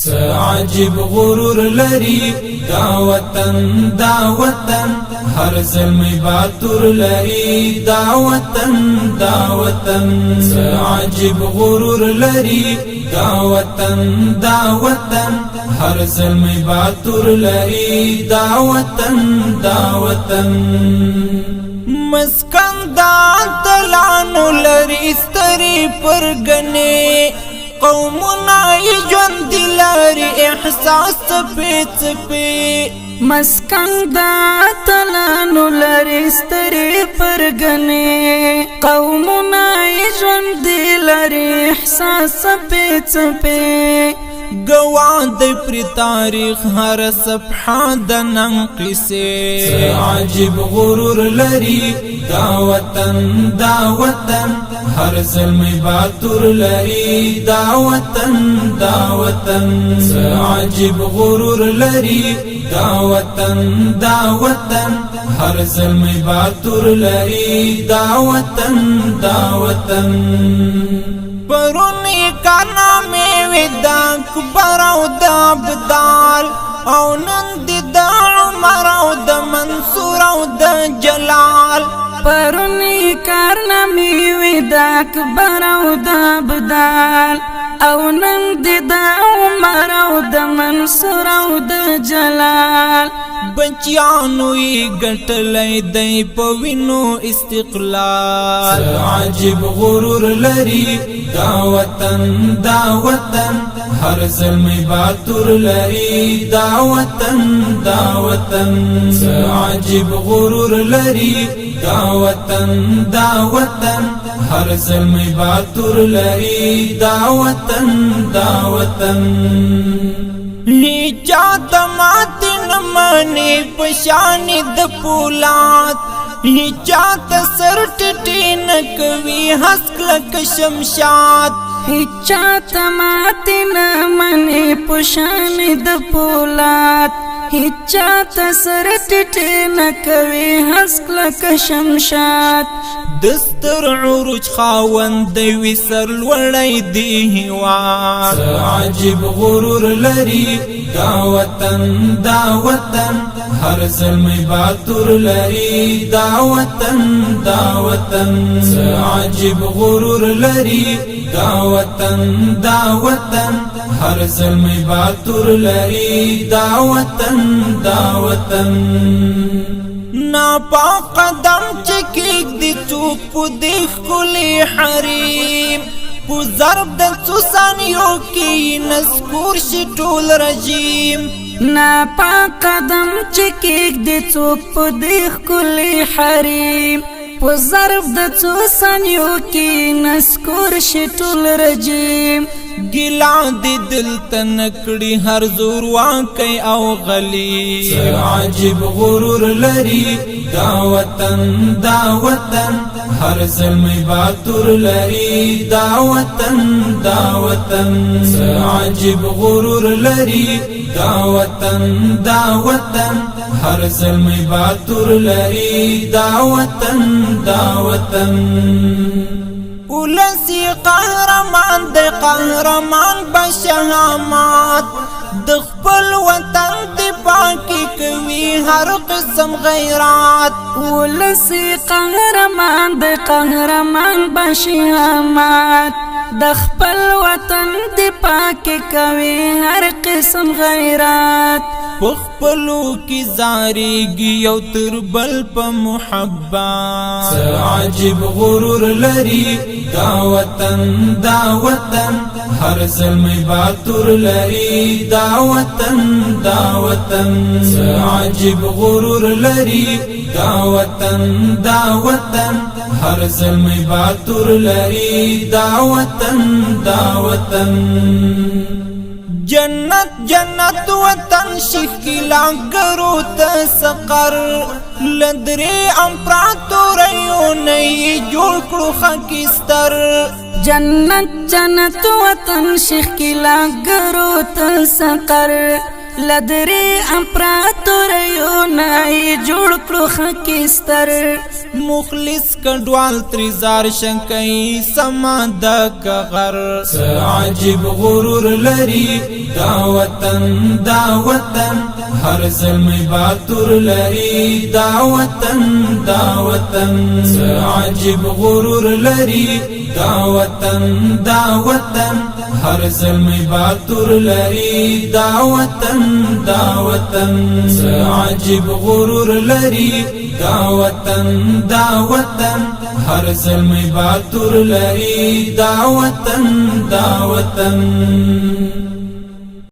څه عجیب غرور لري دا وطن، دا وطن. هر زلمی باتور لري دا وطن، دا وطن. څه عجیب غرور لري دا وطن، دا وطن. هر زلمی باتور لري دا وطن، دا وطن. مسکن دا تلانو لري ستري پرګنې، قومونه ژوند لري احساس څپې څپې. مسکن دا تلانو لري ستري پرګنې، قومونه ژوند لري احساس څپې څپې. گواه دی پر تاریخ هر صفحه د نن قصې. عجیب غرور لري دا وطن، دا وطن. هر زلمی باتور لري دا وطن، دا وطن. عجیب غرور لري دا وطن، دا وطن. هر زلمی باتور لري دا وطن، دا وطن. پرونی کارنامې وې د اکبر او د ابدال، او نن دي د عمر او د منصور او د جلال. پرونی کارنامې وې د اکبر او د ابدال، او نن دي د عمر او د منصور او د جلال. بچیانو یې ګټلی دی په وینو استقلال. عجیب غرور لري دا وطن، دا وطن. هر زلمی باتور لري دا وطن، دا وطن. عجیب غرور لري دا وطن، دا وطن. هر زلمی باتور لري دا وطن، دا وطن. هیچا مات نه مني پشان د پولاد، هیچا ته سر ټیټ نه کوي هسک لکه شمشاد. هیچا ته مات نه مني پشان د پولاد، هیچا ته سر ټیټ نه کوي هسک لکه شمشاد. دستر عروج خاوند دی وی سر لوړی دی هیواد. عجیب غرور لري دا وطن، دا وطن. هر زلمی باتور لري دا وطن، دا وطن. عجیب غرور لري دا وطن، دا وطن. هر زلمی باتور لري دا وطن، دا وطن. ناپاک قدم چې کېږدي څوک په دې ښکلي حریم، په ضرب د څو ثانیو کې نسکور شي ټول رژیم. ناپاک قدم چې کېږدي څوک په دې ښکلي حریم، په ضرب د څو ثانیو کې نسکور شي ټول رژیم. ګیله دې دلته نکړي هر زور واکي او غلی. عجیب غرور لري دا وطن، دا وطن. هر زلمی باتور لري دا وطن، دا وطن. عجیب غرور لري دا وطن، دا وطن. هر زلمی باتور لري دا وطن، دا وطن. ولسی قهرمان د قهرمان بشهامات، د خپل وطن د پاکي کوي هر قسم غیرات. ولسی قهرمان د قهرمان بشهامات، د خپل وطن د پاکي کوي هر قسم غیرات. په خپلو کې زاریږي یو تر بل په محبت. عجیب غرور لري دا وطن، دا وطن. هر زلمی باتور لري دا وطن، دا وطن. عجیب غرور لري دا وطن، دا وطن. هر زلمی باتور لري دا وطن، دا وطن. جنت جنت وطن شکلا ګرو ته سقر، لدري امپراتوریو نه جوړ کړو خاکستر. جنت جنت وطن شکلا ګرو ته سقر، لدرې امپراتوریو نه جوړ کړو خاکستر. مخلص کډوال تریزار شنکای سما د غر. عجیب غرور لري دا وطن، دا وطن، هر زلمی باتور لري دا وطن، دا وطن. عجیب غرور لري دا وطن، دا وطن، هر زلمی باتور لري دا وطن، دا وطن. عجیب غرور لري دا وطن، دا وطن، هر زلمی باتور لري دا وطن، دا وطن.